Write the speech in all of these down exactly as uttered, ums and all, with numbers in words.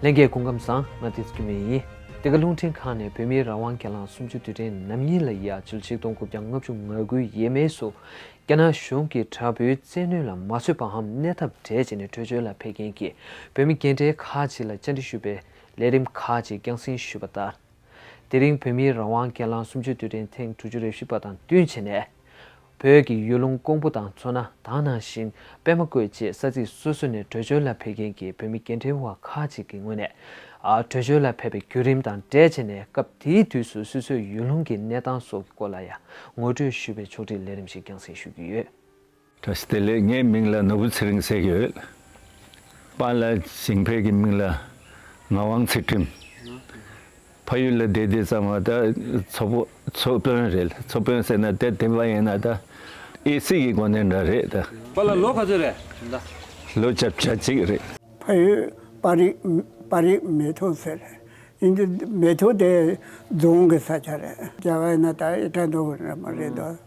ལྷན་རྒྱས་སྐུ་ཁམས་བཟང་། ང་བསྟན་འཛིན་སྐྱིད་མེད་ཡིན། འདི་ག་རླུང་འཕྲིན་ཁང་ནས་བོད་མིའི་རང་དབང་སྒེར་ལངས་གསུམ་བཅུ་དུས་དྲན་ནམ་ཡིན་ལ་ཡ་ཕྱི་ལོ་ཆིག་སྟོང་དགུ་བརྒྱ་ལྔ་བཅུ་ང་དགུའི་ཡས་མས་སུ། རྒྱ་ནག་གཞུང་གིས་དྲག་པོའི་བཙན་གནོན་ལ་མ་བཟོད་པའམ་གནས་ཐབས་བྲལ་བྱས་ནས་བྲོས་བྱོལ་ལ་ཕེབས་མཁན་གྱི་བོད་མི་རྒན་གྲས་ཁག་ཅིག་ལ་བཅར་འདྲི་ཞུས་པའི་ལས་རིམ་ཁག་ཅིག་རྒྱང་སྲིང་ཞུས་པ་ལྟར། དེ་རིང་བོད་མིའི་རང་དབང་སྒེར་ལངས་གསུམ་བཅུའི་དུས་དྲན་ཐེངས་དྲུག་ཅུ་རེ་བཞི་པ་དང་བསྟུན་བྱས་ནས། བོད་ཀྱི་ཡུལ་ལུང་ཀོང་པོ་དང་མཚོ་སྣ། དེ་ནང་བཞིན་པད་མ་བཀོད་བཅས་ས་ཚིགས་སོ་སོ་ནས་བྲོས་བྱོལ་ལ་ཕེབས་མཁན་གྱི་བོད་མི་རྒན་གྲས་བ་ཁག་ཅིག་གི་ངོས་ནས། ཨ། བྲོས་བྱོལ་ལ་ཕེབས་པའི་བརྒྱུད་རིམ་དང་འབྲེལ་བྱས་ནས་སྐབས་དེའི་དུས་སུ་སོ་སོའི་ཡུལ་ལུང་གི་གནས་སྟངས་སོགས་ཀྱི་སྐོར་ལ་ཡང་ངོ་སྤྲོད་ཞུས་པའི་ཕྱོགས་སྒྲིག་ལས་རིམ་ཞིག་རྒྱང་སྲིང་ཞུ་གི་ཡོད། བཀྲ་ཤིས་བདེ་ལེགས། ངའི་མིང་ལ་ནོར་བུ་ཚེ་རིང་ཟེར་གྱི་ཡོད། པཱ་ལགས་ཞིང་ཕའི་གི་མིང་ལ་ངག་དབང་ཚུལ་ཁྲིམས། ཕ་ཡུལ་ལ་བསྡད་དུས་ཙམ་པ་ད་མཚོ་བོ་མཚོ་དཔོན་རེད། མཚོ་དཔོན་ཟེར་ན་དེ་དེ་བ་ཡིན་ན་ད་ཨེ་སི་གི་གོ་གནས་འདྲ་རེད་ད། པཱ་ལགས་ལོ་ག་ཚོད་རེད་ད། ལོ་བརྒྱད་ཅུ་གྱ་གཅིག་རེད། ཕ་ཡུལ་པ་རི་པ་རི་མེ་ཐོ་ཟེར། ཡིན་དུས་མེ་ཐོ་དེ་རྫོང་གི་ས་ཆ་རེད། རྒྱ་གར་ཡིན་ན་ད་ཨི་ཊ་ནོ་ར་མ་རེད་དོ།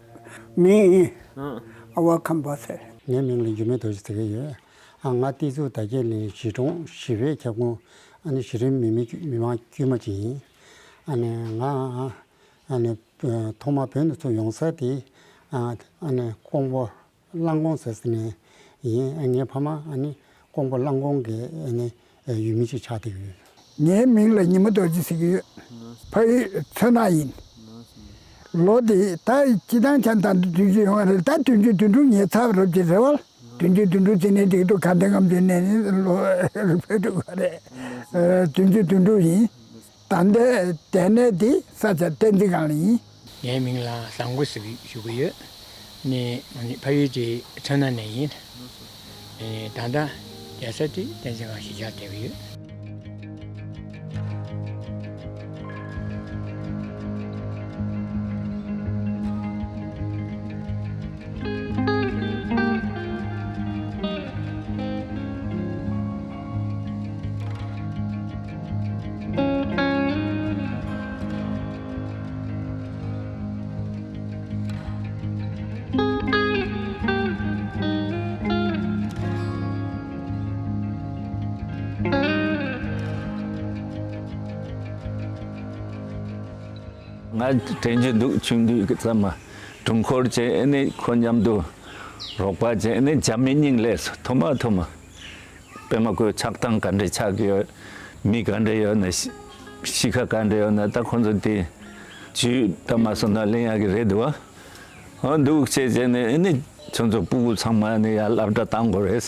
མིང་ཨ་བ་ཁམ་པ་ཟེར། ངའི་མིང་ལ་འགྱུར་མེད་རྡོ་རྗེ་ཟེར་གྱི་ཡོད། ཨ། ང་སྟེ་ཚུ་ད་གེ་ལིང་གཞིས་གྲོང་བཞི་པའི་ཁྱབ་ཁོངས་ཨ་ནི་གཞི་རིམ་མི་མི་མི་མང་དཀྱུས་མ་ཅིག་ཡིན། ཨ་ནི་ང་ཨ་ནི་ཐོག་མ་བོད་ནས་ཚུར་ཡོང་ས་དེ་ཨ་ནི་ཀོང་པོ་གླང་གོང་ཟེར་ས་ནས་ཡིན། ངའི་ཕ་མ་ཨ་ནི་ཀོང་པོ་གླང་གོང་གི་ཨ་ནི་ཡུལ་མི་ཅིག་ཆགས་བསྡད་ཡོད། ངའི་མིང་ལ་ཉི་མ་རྡོ་རྗེ་ཟེར་གྱི་ཡོད། ཕ་ཡུལ་མཚོ་སྣ་ཡིན། ལོ་དེ་ད་སྤྱི་བཏང་ཆ་ད་བདུན་ཅུ་ཡོང་བ་རེད། ད་བདུན་ཅུ་དོན་དྲུག་ཉེ་ཚར་རབས་ཀྱི་རེད་བ། བདུན་ཅུ་དོན་དྲུག་ཙམ་ནས་འགྲིག་འདུག་ག་འདྲ་ངམ་དེ་ནས་ལོ་རེ་ཕེབས་འགྲོ་གི་རེད། བདུན་ཅུ་དོན་དྲུག་ཡིན། ད་ལྟ་དེ་ནས་དེ་ས་ཆ་བསྟན་འཛིན་སྒང་ལ་ཡིན། ངའི་མིང་ལ་བཟང་པོ་ཟེར་གྱི་ཞུ་གི་ཡོད། ནི་ཕ་ཡུལ་དེ་མཚོ་སྣ་ནས་ཡིན། ད་ལྟ་རྒྱལ་ས་དེ་བསྟན་འཛིན་སྒང་གཞིས་ཆགས་བསྡད་ཀྱི་ཡོད། ང་དྲན་གྱི་འདུག་ཆུང་དུས་ཀྱི་ཙམ་མ་དྲུང་འཁོར་བྱས་ཨེ་ནི་ཁོ་མཉམ་དུ་རོགས་པ་བྱས་ཨེ་ནི་རྒྱ་མི་རྙིང་ལས་སུ་ཐོག་མ་ཐོག་མ་པད་མ་བཀོད་ཆགས་སྟངས་ག་འདྲ་ཆགས་ཀྱི་ཡོད། མི་ག་འདྲ་ཡོད་ན་གཤིས་ཀ་ག་འདྲ་ཡོད་ན་ད་ཁོ་ཚོ་དེ་ཇུས་ད་མ་སོང་ན་ལེན་ཡག་གི་རེད་འདུག་བ། འོ་འདུག་བྱས་བྱས་ནས་ཨེ་ནི་ཁྱོད་ཚོ་སྤུ་གུ་ཚང་མ་ནི་ཡར་སློབ་གྲྭ་བཏང་དགོས་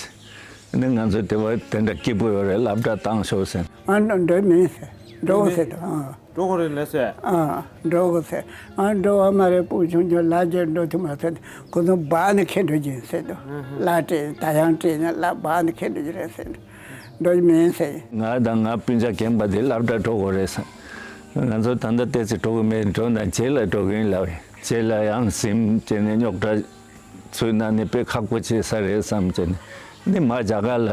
རེད། ཨེ་ནི་ང་ཚོ་དེ་བ་དེ་འདྲ་སྐྱིད་པོ་ཡོད་རེད། སློབ་གྲྭ་བཏང་ཤོག་ཟེར། ཨ་འགྲོ་འགྲོ་མིན་ཟེར། འགྲོ་ཟེར་དང་། འགྲོ་དགོས་རེད་ལགས་སེ། ཨ། འགྲོ་དགོས་ཟེར། ཨ་འགྲོ་བ་མ་རེད། སྤུ་གུ་ཆུང་ཆུང་ལ་རྒྱ་འགྲོ་ཐུབ་མ་ཟེར། ཁོ་ཚོ་སྦག་ནས་ཁྱེར་འགྲོ་གྱིན་ཟེར་དོ། གླ་སྤྲད་ད་ཡང་སྤྲད་ན་གླ་སྦག་ནས་ཁྱེར་འགྲོ་གྱི་རེད་ཟེར། འགྲོ་གི་མིན་ཟེར། ང་དང་ང་སྤུན་ཆ་རྒན་པ་དེ་སློབ་གྲྭ་འགྲོ་དགོས་རེད་ཟེར། ང་ཚོ་ད་ལྟ་ཏོག་ཙམ་འགྲོ་གི་མེད། འགྲོ་ན་རྗེས་ལ་འགྲོ་གི་ཡིན་ལབ་ཡིན། རྗེས་ལ་ཡང་ཟིན་བྱས་ནས་རྙོག་དྲ་ཚུལ་ན་ནི་དཔེ་ཁག་པོ་བྱེད་ས་རེད་བསམ་བྱས་ནས་ནི་མ་རྒྱ་གར་ལ་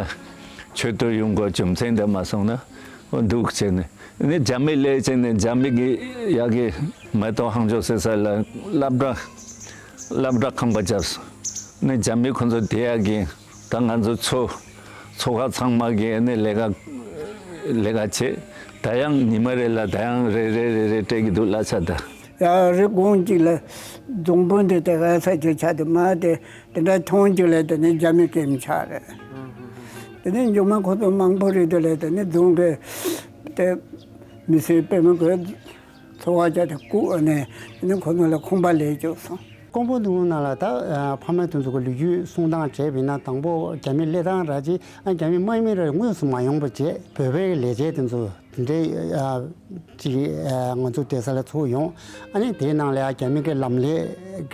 ཆོས་དུ་ཡོང་དགོས་རྒྱུ་མཚན་དེ་མ་སོང་ན་འོ་འདུག་བྱས་ནས་ནི་རྒྱ་མི་སླེབས་བྱས་ནས་རྒྱ་མི་གི་ཡ་གི་མེ་ཏོག་ཧང་ཇོ་ཟེར་ས་ལ་སློབ་གྲྭ་སློབ་གྲྭ་ཁང་པ་བརྒྱབ་སོང་། ནི་རྒྱ་མི་ཁོ་ཚོ་དེ་ཡ་གི་ད་ང་ཚོ་ཚོ་ཚོ་ཁག་ཚང་མ་གི་ནི་ལས་ཀ་ལས་ཀ་བྱེད། ད་ཡང་ཉི་མ་རེ་ལ་ད་ཡང་རེ་རེ་རེ་རེ་སྤྲད་ཀྱི་འདུག་གླ་ཆ་ད། ཡ་རི་གོང་གཅིག་ལ་རྫོང་དཔོན་དེ་དེ་ག་ས་ཆ་ཆ་དེ་མ་དེ་དེ་འདྲ་ཐོང་གཅིག་ལ་དེ་ནི་རྒྱ་མི་སྐད་མི་ཆགས་རེད། དེ་ནི་མཇུག་མ་ཁོ་ཚོ་མང་པོ་རེད་དེ་ལས་དེ་ནི་རྫོང་གི་དེ་མི་སེར་དཔེ་མི་དགོས་འཚོ་བ་བྱ་དེ་བཀུག་ནས་དེ་ནི་ཁོ་ཚོ་ལ་ཁང་པ་ལས་བཅུག་སོང་། ཀོང་པོ་འདི་ནང་ལ་ད་ཕ་མ་དེ་ཚོ་གི་ལོ་རྒྱུས་གསུང་སྟངས་བྱས་པ་ཡིན་ན་དང་པོ་རྒྱ་མི་སླེབས་སྟངས་ར་ཅིག་ཨ་རྒྱ་མི་དམག་མི་ར་དངོས་སུ་མ་ཡོང་བ་བྱས་བོད་པའི་ལས་བྱེད་དེ་ཚོ། དེ་འདྲའི་ཅིག་ང་ཚོ་བསྡད་ས་ལ་ཚུར་ཡོང་། ཨ་ནི་དེའི་ནང་ལ་ཡང་རྒྱ་མི་གི་ལམ་ལས་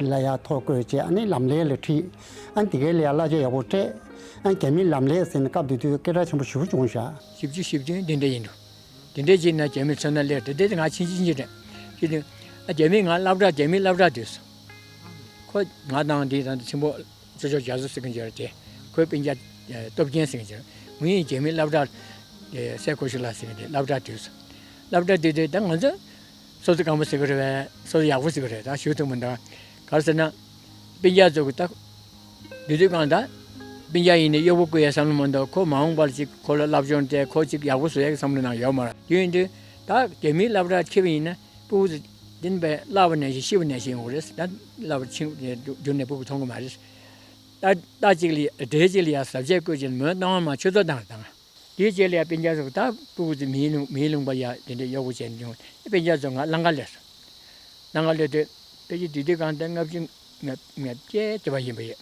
ལ་ཡང་ཐོ་བཀོད་བྱས། ཨ་ནི་ལམ་ལས་ལ་ཁྲིད། ཨ་ནི་དེ་གའི་ལ་ཡང་གླ་ཆ་ཡག་པོ་སྤྲད། ཨ་ནི་རྒྱ་མི་ལམ་ལས་ཟེར་ནས་སྐབས་དེ་དུས་སྐད་གྲགས་ཆེན་པོ་ཞེ་པོ་བྱུང་བཞག་བཞི་བཅུ་ཞེ་བདུན་དེ་འདྲ་ཡིན་འགྲོ། དེ་འདྲའི་རྗེས་ན་རྒྱ་མི་མཚོན་ན་སླེབས། དེ་དེ་ང་ཕྱིན་ཕྱིན་གྱི་རེད། ཁྱེད་དུས་ཨ་རྒྱ་མི་ང་སློབ་གྲྭ་རྒྱ་མི་སློབ་གྲྭ་དུས་སུ། ཁོ་ང་དང་དེ་དང་ཆེན་པོ་ཅོ་ཅོ་རྒྱ་མཚོ་ཟེར་མཁན་ཅིག་ཡོད་རེད་དེ། ཁོའི་སྤུན་ཀྱག་ཨེ་སྟོབས་རྒྱན་ཟེར་མཁན་ཅིག་ཡོད། ངུ་ཡིན་རྒྱ་མི་སློབ་གྲྭ་ཨེ་སེ་ཀོ་ཤི་ལ་ཟེར་མཁན་དེ་སློབ་གྲྭ་དུས་སུ། སློབ་གྲྭ་དུས་དུས་ད་ང་ཚོ་སོ་སོ་སྐམ་པོ་ཟེར་གི་རེད་པས། སོ་སོ་ཡག་པོ་ཟེར་གི་རེད། ད་ཞུ་ཐུབ་མི་འདུག་ག་རེ་ཟེར་ན། སྤུན་ཀྱག་ཚོ་གི་ད་དུས་དུས་གང་ད་ སྤུན་ཀྱག་ཡིན་ནའི་གཡོག་པོ་བསྐོ་ཡའི་བསམ་བློ་མ་གཏོགས། ཁོ་མ་འོངས་པར་ཅིག་ཁོ་ལ་བསླབ་སྦྱོང་སྤྲད། ཁོ་ཅིག་ཡག་པོ་བཟོ་ཡའི་བསམ་བློ་ནང་ཡོད་མ་རེད། དེ་ཡིན་དུས་ད་རྒྱ་མིའི་སློབ་གྲྭར་འཁྱེར་བ་ཡིན་ན་སྤུ་གུ་དེ་འདི་བས་བརླག་པ་ནང་བཞིན་ཤི་བ་ནང་བཞིན་ཡོང་གི་རེད། ད་སློབ་གྲྭ་ཕྱིན་འགྱུར་ནས་སྤུ་གུ་མཐོང་གི་མ་རེད། ད་ད་ཅིག་ལ་འབྲས་ཅིག་ལ་ཡ་ཟབ་ཆས་བསྐོས་བྱས་ནས་མོའི་སྣང་བ་མ་ཆུ་ཚོད་བཏང་བཏང་། དེའི་རྗེས་ལ་ཡང་སྤུན་ཀྱག་ཚོ་ད་སྤུ་གུ་ཚོ་མིའི་ལུང་མིའི་ལུང་པ་ཡ་དེ་འདྲའི་གཡོག་པོ་བྱས་ནས་བྱུང་། སྤུན་ཀྱག་ཚོ་ང་ལམ་ཁ་སླེབས་སོང་། ལམ་ཁ་སླེབས་དུས་ཕལ་ཆེར་དུས་དུས་གང་དེ་ལྔ་བཅུ་ང་ང་བརྒྱད་དེ་བ་ཡིན་པ་ཡོད།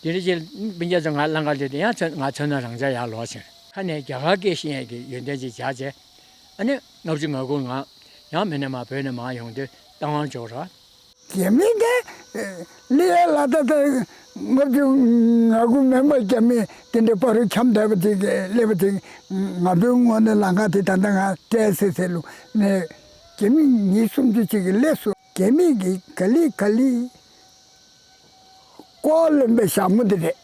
དེ་འདྲ་བྱས་སྤུན་ཀྱག་ཚོ་ང་ལམ་ཁ་སླེབས་དུས་ཡང་ཚོ་ང་ཚོ་ན་རང་ཅག་ཡར་ལོག་ཕྱིན། ཁ་ནས་རྒྱ་གར་སྐད་ཤེས་ཡས་ཀྱི་ཡོན་ཏན་ཅིག་སྦྱར་བྱས། ཨ་ནི་ལྔ་བཅུ་ང་དགུ་ང་ཡང་མི་ནས་མར་བོད་ནས་མར་ཡོང་དུས་རྟ་དབང་འབྱོར་ར། རྒྱ་མི་དེ་ལི་ཡ་ལ་ད་ད་ལྔ་བཅུ་ང་དགུ་མིན་པ་རྒྱ་མི་དེ་འདྲའི་བར་འཁྱམས་བསྡད་པ་ཅིག་སླེབས་པ་ཅིག་ང་ཚོའི་ངོས་ནས་ལམ་ཁ་དེ་ད་ལྟ་ང་བཀྲེས་སེ་སེ་ལུག་ནས་རྒྱ་མི་ཉིས་སུམ་ཅུ་ཅིག་གིས་སླེབས་སོང་། རྒྱ་མི་གི་ག་ལི་ག་ལི་ཀོ་ལོན་པའི་ཞྭ་མོ་དེ་རེད།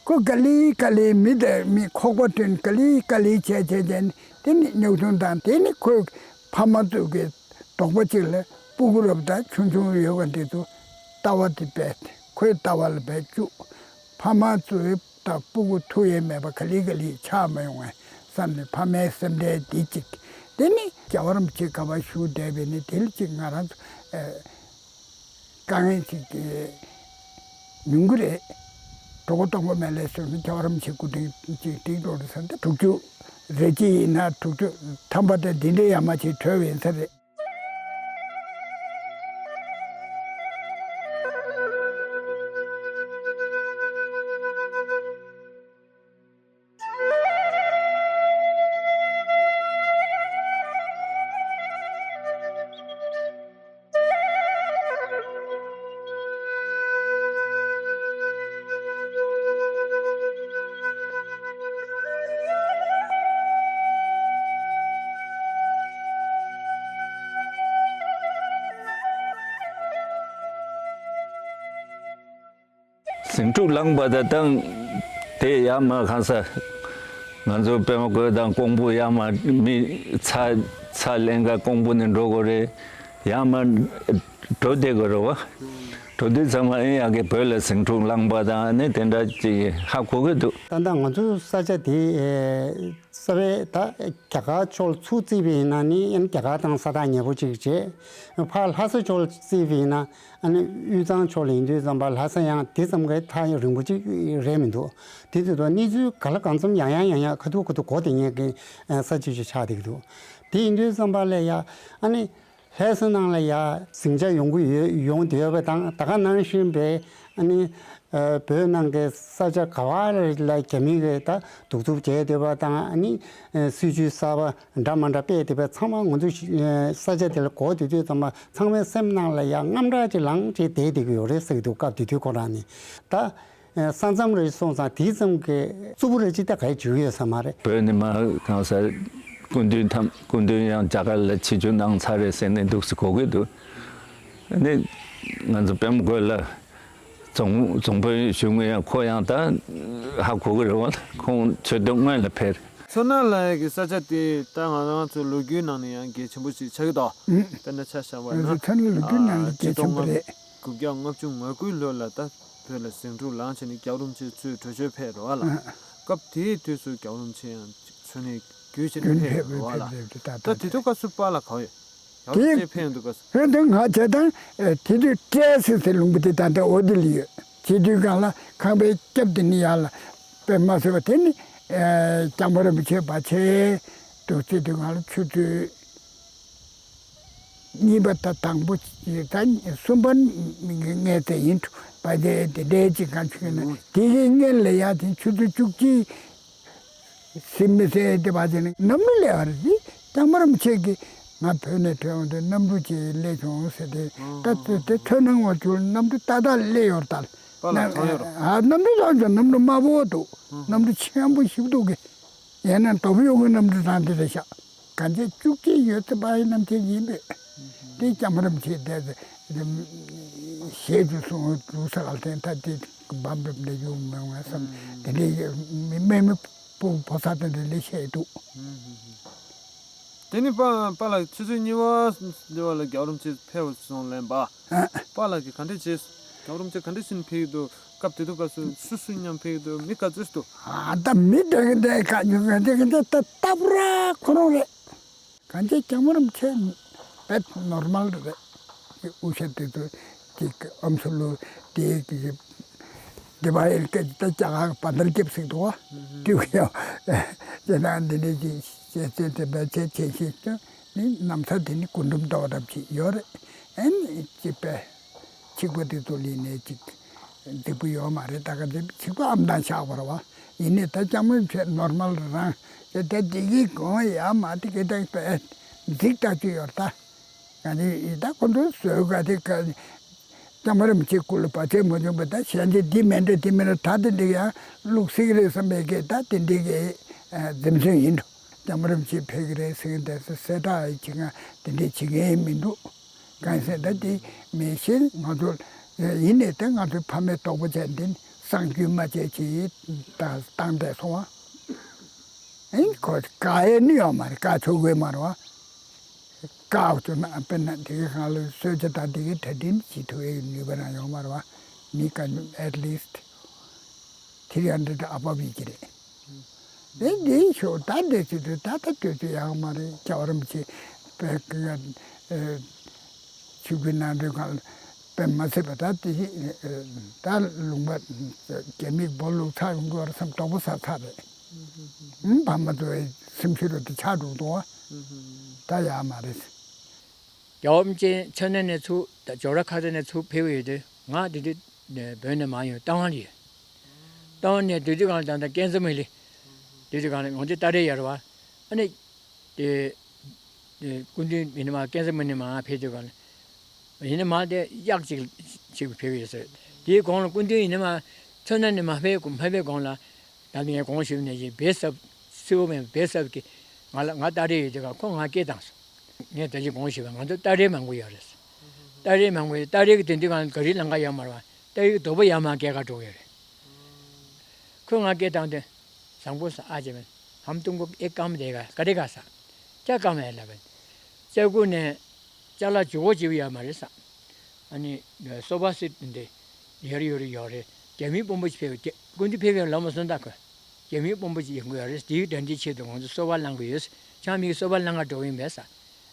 ཁོ་ག་ལེ་ག་ལེ་མི་དང་མི་ཁོག་པ་བསྐྲུན། ག་ལེ་ག་ལེ་བྱས་བྱས་བྱས་ནས་དེ་ནི་རྙོག་འཛིང་དང་། དེ་ནི་ཁོའི་ཕ་མ་ཚོ་གི་དོགས་པ་གཅིག་ལ་སྤུ་གུ་རབ་དང་ཆུང་ཆུང་ཡོད་པ་འདི་ཚོ་ལྟ་བ་དེ་བས་ཁོའི་ལྟ་བ་ལ་བས་བཅུག་ཕ་མ་ཚོའི་ད་སྤུ་གུ་ཐུག་ཡས་མེད་པ་ག་ལེ་ག་ལེ་ཆགས་མ་ཡོང་ངས་བསམ་ནས་ཕ་མའི་སེམས་ཁྲལ་འདི་གཅིག་དེ་ནི་རྒྱལ་བ་རིན་པོ་ཆེ་ག་པར་བཞུགས་བསྡད་པའི་ནི་དེ་ལ་གཅིག་ང་རང་ཚོ་ཨ། དཀའ་ངལ་ཅིག་གི་ཉུང་གི་རེད། གྲོགས་པོ་སྟོང་པ་མེད་ལས་བཟོས་ནས་རྒྱལ་བ་རིན་པོ་ཆེ་སྐུ་དྲིན་ཅིག་འགྲིག་འགྲོ་རེད་བསམ་སྟེ། དྲུག་ཅུ་རེ་གཅིག་ཡིན་ན་དྲུག་ཅུ་ཐམ་པ་དེ་འདི་འདྲའི་ཡ་མ་ཅིག་གྲོལ་བ་ཡིན་ས་རེད། ཟིང་འཁྲུག་ལངས་པ་དང་དང་། དེ་ཡ་མ་གང་ས། ང་ཚོ་པད་མ་བཀོད་དང་ཀོང་པོ་ཡ་མ་མི་ཚ་ཚ་ལེན་ག་ཀོང་པོ་ནས་འགྲོ་དགོས་རེད། ཡ་མ་འགྲོ་བསྡད་དགོས་རེད་བ། འགྲོ་དུས་ཚང་མ་ཨེ་ཡ་གི་བོད་ལ་ཟིང་འཁྲུག་ལངས་པ་དང་ཨ་ནི་དེ་འདྲ་ཅིག་ཧ་གོ་གི་འདུག་ད་ལྟ་ང་ཚོའི་ས་ཆ་དེ་ས་བའི་ད་རྒྱ་གར་ཕྱོགས་ཚུར་བརྩིས་པ་ཡིན་ན་ནི་ཨ་ནི་རྒྱ་གར་དང་ས་ཐག་ཉེ་པོ་ཅིག་བྱས། ཕར་ལྷ་ས་ཕྱོགས་བརྩིས་པ་ཡིན་ན་ཨ་ནི་དབུས་གཙང་ཕྱོགས་ལ་ཡིན་དུས་ཙམ་པ་ལྷ་ས་ཡང་དེ་ཙམ་གྱི་ཐག་རིང་པོ་ཅིག་རེད་མི་འདུག་དེ་དུས་ད་གནས་ཚུལ་ག་ལ་གང་འཚམ་ཡང་ཡང་ཡང་ཡང་ཁ་ཐུག་ཁ་ཐུག་གོ་བདེ་ངེས་ཀྱི་ས་ཆ་ཅིག་ཆགས་བསྡད་ཀྱི་འདུག་དེ་ཡིན་དུས་ཙམ་པ་ལ་ཡ་ཨ་ནི། ལྷ་ས་ནང་ལ་ཡ་ཟིང་ཆ་ཡོང་གི་ཡོད་ཡོང་བསྡད་ཡོད་པ་དང་། ད་ག་ནང་བཞིན་པའི་ཨ་ནི་ཨ་བོད་ནང་གི་ས་ཆ་ག་བ་ལ་རྒྱ་མི་གིས་ད་གདུག་རྩུབ་བྱས་བསྡད་པ་དང་། ཨ་ནི་ཨ་སྲིད་ཇུས་གསར་པ་འདྲ་མ་འདྲ་སྤེལ་བསྡད་པ་ཚང་མ་ང་ཚོ་ཨ་ས་ཆ་དེ་ལ་གོ་བསྡད་དུས་ཙམ་པ་ཚང་མའི་སེམས་ནང་ལ་ཡ་དངངས་སྐྲག་ཅིག་ལངས་བྱས་བསྡད་བསྡད་ཀྱི་ཡོད་རེད་ཟེར་གྱི་འདུག་སྐབས་དེ་དུས་ཁོ་རང་ནི་ད། ས་མཚམས་རེ་སོང་ཙང་དེའི་ཙམ་གྱི་རྩུབ་པོ་རེ་ཅིག་ད་ག་ཡེ་བྱེད་ཀྱི་ཡོད་ས་མ་རེད། བོད་ནས་མར་གང་ཟེར་སྐུ་མདུན་ཐམ་སྐུ་མདུན་ཡང་རྒྱ་གར་ལ་ཆིབས་བསྒྱུར་གནང་ཚར་རེད་ཟེར་ནས་འདུག་སེ་གོ་གི་འདུག་ཨ་ནི་ང་ཚོ་པད་མ་བཀོད་ལགས་རྫོང་རྫོང་དཔོན་གཞོན་ནུ་ཡང་ཁོ་ཡང་ད་ཧ་གོ་གི་རེད་བ། ཁོང་ཆོས་དོན་སྔོན་ལ་ཕེབས། མཚོ་སྣ་ལ་ཡ་གི་ས་ཆ་དེ་ད་ང་རང་ཚོའི་ལོ་རྒྱུས་ནང་ནས་ཡང་གལ་ཆེན་པོ་ཞིག་ཆགས་ཀྱི་འདུག་ཨུ། དཔེར་ན་ཆ་བཞག་པ་ཡིན་ན་མཚོ་སྣ་ལོ་རྒྱུས་ནང་ནས་གལ་ཆེན་པོ་རེད། དགུ་བརྒྱ་ལྔ་བཅུ་ང་དགུའི་ལོ་ལ་ད་བོད་ལ་ཟིང་འཁྲུག་ལངས་བྱས་ནས་རྒྱལ་བ་རིན་པོ་ཆེ་ཚུར་བྲོས་བྱོལ་ཕེབས་རེད་བ་ལ། ཨ། སྐབས་དེའི་དུས་སུ་རྒྱལ་བ་རིན་པོ་ཆེ་ཡང་མཚོ་སྣའི་བརྒྱུད་བྱས་ནས་རྒྱུན་ཕེབས་ཕེབས་རེད་བ་ལ། རེད་རེད། ད་ད་ད་དེ་དུས་སྐབས་སུ་པཱ་ལགས་ག་བ་ཡོད། རྒྱལ་བ་རིན་པོ་ཆེ་ཕེབས་ཡོང་དུས་སྐབས་སུ། ཕེབས་དུས་ང་བྱས་དང་དེ་དུས་བཀྲས་ཟེར་ཟེར་ལུང་པ་དེ་ད་ལྟ་འོ་དེ་ལ་ཡོད། བྱས་དུས་སྒང་ལ་ཁང་པའི་རྒྱབ་དེ་ནི་ཡར་ལ་དཔེ་མ་བཟོས་པ་དེ་ནི་ཨ་རྒྱང་པ་རིན་པོ་ཆེ་བ་ཆེ་འདུག་བྱས་དུས་སྒང་ལ་ཆུ་ཚོད། གཉིས་པ་དང་དང་པོ་ཅིག་དང་གསུམ་པ་ངས་དེ་ཡིན་འགྲོ་བ་དེ་དེ་འདྲའི་ཅིག་གང་བྱུང་ན་དེ་གི་སྔོན་ལ་ཡ་དེ་ཆུ་ཚོད་བཅུ་གཅིག་ཟིན་མི་ཟེར་དེ་བ་དེ་ནི་གནམ་གྲུ་སླེབས་པ་རེད། དེ་རྒྱང་མ་རིན་པོ་ཆེ་གིས་ང་བོད་ནས་ཐོན་འོང་དུས་གནམ་གྲུ་ཅིག་སླེབས་བྱུང་ཟེར་ཏེ་ད་དེ་དེ་ཐོན་གནང་བ་བྱུང་། གནམ་གྲུ་ཏག་ཏག་སླེབས་ཡོད་རེད་ད། པཱ་ལགས་ཐོན་ཡོད་རེད། ཨ་གནམ་གྲུ་ཐོན་བྱུང་། གནམ་གྲུ་དམར་པོ་འདུག་གནམ་གྲུ་ཆེན་པོ་ཞིག་འདུག་གི་ཡང་ན་དོ་པོ་གཡོག་གི་གནམ་གྲུ་དང་དེ་འདྲ་ཤག་གང་ཚེ་བཅུ་གཅིག་ཡོད་ཚད་པ་ཡི་གནམ་ཐེངས་ཡིན་པས། དེ་རྒྱང་མ་རིན་པོ་ཆེ་དེ་ཞེས་ཀྱི་གསུང་འདུག་ས་ག་ལ་ཐེངས་ད་དེ་བམ་རིམ་འདྲ་ཡོང་མི་འོང་བསམ། དེ་འདྲའི་དམིགས་མེད་པོ་ཕོ་གསར་དེ་འདྲ་ལས་བཤད་འདུག་དེ་ནི་པཱ་པཱ་ལགས་ཆུ་ཚོད་གཉིས་པ་འདི་བ་ལ་རྒྱལ་བ་རིན་པོ་ཆེ་ཕེབས་སོང་ལན་པ། ཨ། པཱ་ལགས་ཀྱིས་ག་འདྲས་བྱས། རྒྱལ་བ་རིན་པོ་ཆེ་ག་འདྲ་ཞིག་ཕེབས་ཀྱི་འདུག་སྐབས་དེ་དུས་སྐབས་སུ་སུ་སུ་མཉམ་ཕེབས་ཀྱི་འདུག་མི་ག་ཚོད་འདུག་ཨ་ད་མི་འདྲ་གི་འདྲ་ག་ཉུང་ག་འདྲ་གི་འདྲ་ད་ལྟ་བུ་ར་ཁོ་རང་རེད། གང་ཅི་རྒྱལ་བ་རིན་པོ་ཆེ་དཔེ་ནོར་མལ་རེད། དབུ་ཞྭ་དེ་ཚོ་ཅིག་ཨམ་སྲུ་ལུ་དེ་གི་དེ་བ་ཨེལ་ཀེ་ད་ཅ་ག་བ་དར་རྒྱབ་ཟིག་འདུག་བ། དེ་ཡང་ཅེ་ན་འདི་འདྲ་ཅིག་ཅེ་ཅེ་ཅེ་བ་ཅེ་ཅེ་ཞིག་ཏུ་ནི་ནམ་ས་དེ་ནི་སྐུ་འབུམ་ཏོག་རབ་ཅིག་ཡོད་རེད། ཨེ་ནི་ཅིག་པས། ཆིག་པ་དེ་ཚོ་ལས་ནས་ཅིག་རྫིག་པོ་ཡོད་མ་རེད། ད་ག་ཚོད་ཆིག་པ་ཨམ་དང་ཤག་པ་རེད་བ། ཡིན་ནའི་ད་ལྕམ་མོ་ཆེ་ནོར་མལ་རང་ཅེ་ད་དེ་གི་གོང་ཡ་མ་དེ་གི་ད་པས་རྫིག་ད་ཅིག་ཡོད་ད། ང་ནི་ད་ཁོ་ཚོ་བཟོས་ག་དེ་ག་ལྕམ་མོ་རིན་པོ་ཆེ་སྐུ་ལ་བར་ཆད་མ་བྱུང་བ་ད་གཞན་དེ་འདི་མེད་འདྲ་དེ་མེད་འདྲ་ད་དེ་འདི་ཡང་ལུག་སྲིག་རེད་བསམ་པའི་གི་ད་དེ་འདི་གི་འཛེམ་ཟོན་ཡིན་འགྲོ། ལྕམ་མོ་རིན་པོ་ཆེ་ཕེབས་གི་རེད་ཟེར་གི་འདུག་ཟེར་སེ་དྲག་ཡི་ཅིག་ང་དེ་འདྲས་བྱེད་མཁན་མི་འདུག་གང་ཟེར་ད་དེ་མེད་བཞིན་ང་ཚོ་ཡིན་ནའི་ད་ང་ཚོའི་ཕ་མའི་རྡོག་པོ་ཅན་དེ་གསང་རྒྱུས་མ་བྱས་ཅི་ད་བཏང་བསྡད་སོང་བ། ཨིན་ཁོ་བཀག་ཡས་ནི་ཡོད་མ་རེད། བཀག་ཆོག་གི་མ་རེད་བ། བཀག་བཅུག་ན་དཔེར་ན་དེ་གི་སྒང་ལ་གསོལ་ཇ་དང་དེ་གི་གྲ་སྒྲིག་བྱེད་ཐུབ་ཡས་ནུས་པ་རང་ཡོད་མ་རེད་བ། མི་ག་at least three hundred above ཡིན་གྱི་རེད། དེ་འདི་ཤོག་ད་འདི་ཚོ་དུ་ད་ལྟ་དུས་ཚོད་ཡག་མ་རེད། རྒྱལ་བ་རིན་པོ་ཆེ་བོད་ཀྱི་ཆིབས་བསྒྱུར་གནང་དུས་གང་ལ་དཔེ་མ་སྲིད་པ་ད་དེ་ད་ལུང་པ་རྒྱ་མིས་སྦོ་ལུག་ཚ་ཡོང་གི་བར་སེམས་དོག་པོ་ཟ་ཚ་རེད། ཨུམ་བ་མ་ཚོ་སེམས་ཤུགས་རུ་དུ་ཆག་འགྲོ་འདུག་བ། ད་ཡག་མ་རེད། རྒྱལ་བ་རིན་པོ་ཆེ་མཚོ་སྣ་ནས་ཚུར་ཇོ་ར་ཁ་ས་ནས་ཚུར་ཕེབས་ཡོད་དུས་ང་དེ་དུས་བོད་ནས་མ་ཡོང་རྟ་དབང་ལ་ཡོད། རྟ་དབང་ནས་དུས་དུས་གང་ལ་ད་ལྟ་ཀན་ས་མི་ལི་དུས་དུས་གང་ལ་ང་ཚོ་རྟ་རེད་ཡར་བ་ཨ་ནི་དེ་དེ་སྐུ་མདུན་མི་ནི་མ་ཀན་ས་མི་ནི་མ་ཕེབས་དུས་གང་ལ་ཡིན་ནི་མ་དེ་གཡག་ཅིག་ཅིག་ཕེབས་ཡོད་ཟེར། དེའི་གོང་ལ་སྐུ་མདུན་ཡིན་ནི་མ་མཚོ་སྣ་ནས་མ་ཕེབས་མ་ཕེབས་གོང་ལ། ད་ནི་ངས་གོང་ཞུས་ནས་ཀྱི་བེ་སབ་སིའུ་མེན་བེ་སབ་ཀྱི་ང་ལ་ང་རྟ་རེད་ཡོད་དེ་ག་ཁོ་ང་སྐད་བཏང་སོང་། ངས་ད་ཅི་གོང་ཞུས་པ་ང་ཚོ་རྟ་རེད་མང་པོ་ཡོད་རེད། རྟ་རེད་མང་པོ་ཡོད། རྟ་རེད་ཀྱི་དོན་དུ་གང་ག་རི་ལང་ཀ་ཡོད་མ་རེད་བ། རྟ་རེད་ཀྱི་རྡོ་པོ་ཡར་མར་སྐད་ག་འགྲོ་གི་ཡོད་རེད། ཁོས་ང་སྐད་བཏང་དུས་བཟང་པོ་ས་ཨ་ཅེ་མེན་ཧམ་ཏུང་གོ་ཨེ་ཀམ་དེ་ག་ག་རེ་ག་ས་ཀྱ་ཀམ་ཨེ་ལ་བན་ཅ་ཀུ་ནས་ཅ་ལ་ཇོ་བོ་ཅིའུ་ཡོད་མ་རེད་ས། ཨ་ནི་སོ་པ་སི་འདི་ཡོད་རེད་ཡོད་རེད་ཡོད་རེད། རྒྱ་མིའི་དཔོན་པོ་ཞིག་ཕེབས་རྒྱ་སྐུ་མདུན་ཕེབས་ཡོད་ལབ་མ་སོང་ད་ཁོས། རྒྱ་མིའི་དཔོན་པོ་ཞིག་ཡོང་གི་ཡོད་རེད། དེའི་དོན་དེའི་ཆེད་དུ་ང་ཚོ་སོ་པ་བླང་གི་ཡོད། ཆང་མིག་སོ་པ་བླང་ག་འགྲོ་གི་ཡིན་པས་ས།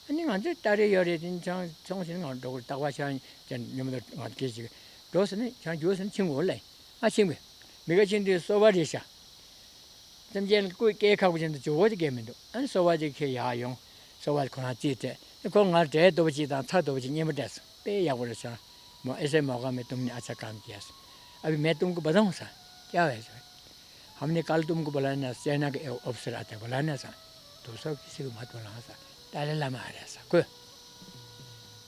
ཨ་ནི་ང་ཚོས་ཏ་རེ་ཡོད་རེད་དེ་ཆང་ཚོང་ཞིག་ང་འགྲོ་གི་རྟག་པར་ཆང་ཅན་ཉོ་མི་འདུག་ང་སྐད་ཅིག་འགྲོ་ཟེར་ནས་ཆང་རྒྱུག་ཟེར་ནས་ཕྱིན་དགོས་ལེ། ཨ་ཕྱིན་པས། མི་ཁ་ཕྱིན་དུས་སོ་པ་རེད་ཤག་སེམས་ཅན་ལ་སྐུ་སྐྱེ་ཁག་པོ་ཅན་དུ་ཇོ་བོ་དེ་སྐད་མི་འདུག་ཨ་ནི་སོ་པ་དེ་ཁྱེད་ཡར་ཡོང་། སོ་པ་ཁོ་རང་རྩིས་སྤྲད་ཨ་ཁོ་ང་འབྲས་ལྟོ་བ་ཅིག་དང་ཚྭ་ལྟོ་བ་ཅིག་མཉེན་པོ་སྤྲད་སོང་། དཔེ་ཡག་པོ་རེད་ཤག་མོ་ཨེ་སེ་མོ་ཀ་མེ་ཏུམ་ནི་ཨ་ཚ་ཀམ་ཀྱེ་སོང་། ཨ་བི་མེ་ཏུམ་ཀུ་བ་དང་སོང་། ཀྱ་བས་སོང་། ཧམ་ནི་ཀལ་ཏུམ་ཀུ་བ་ལ་ན་སེ་ན་གི་ཨོ་ཨོབ་སར་ཨ་ཏ་བ་ལ་ན་སོང་། དུ་སོག་གི་སི་གི་མ་ཏོ་ལང་ས་ཏཱ་ལའི་བླ་མ་ཨ་རེད་ས་ཁོས།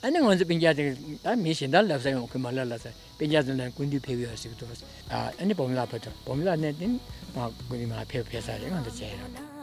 ཨ་ནི་ང་ཚོ་སྤུན་ཀྱག་དེ་ད་མི་གཞན་དག་ལབ་ས་ཡོང་ཁོས་མ་ལ་ལ་ས་སྤུན་ཀྱག་ཚོ་ལ་སྐུ་མདུན་ཕེབས་ཡོད་ཟེར་གི་འདུག་ཨ་ནི་བུ་མོ་ལགས་ཕ་ཐོ་བུ་མོ་ལགས་ནས་དེ་མ་སྐུ་མདུན་མ་ཕེབས་ཕེབས་ས་རེད་ང་ཚོ་བྱས་རོགས།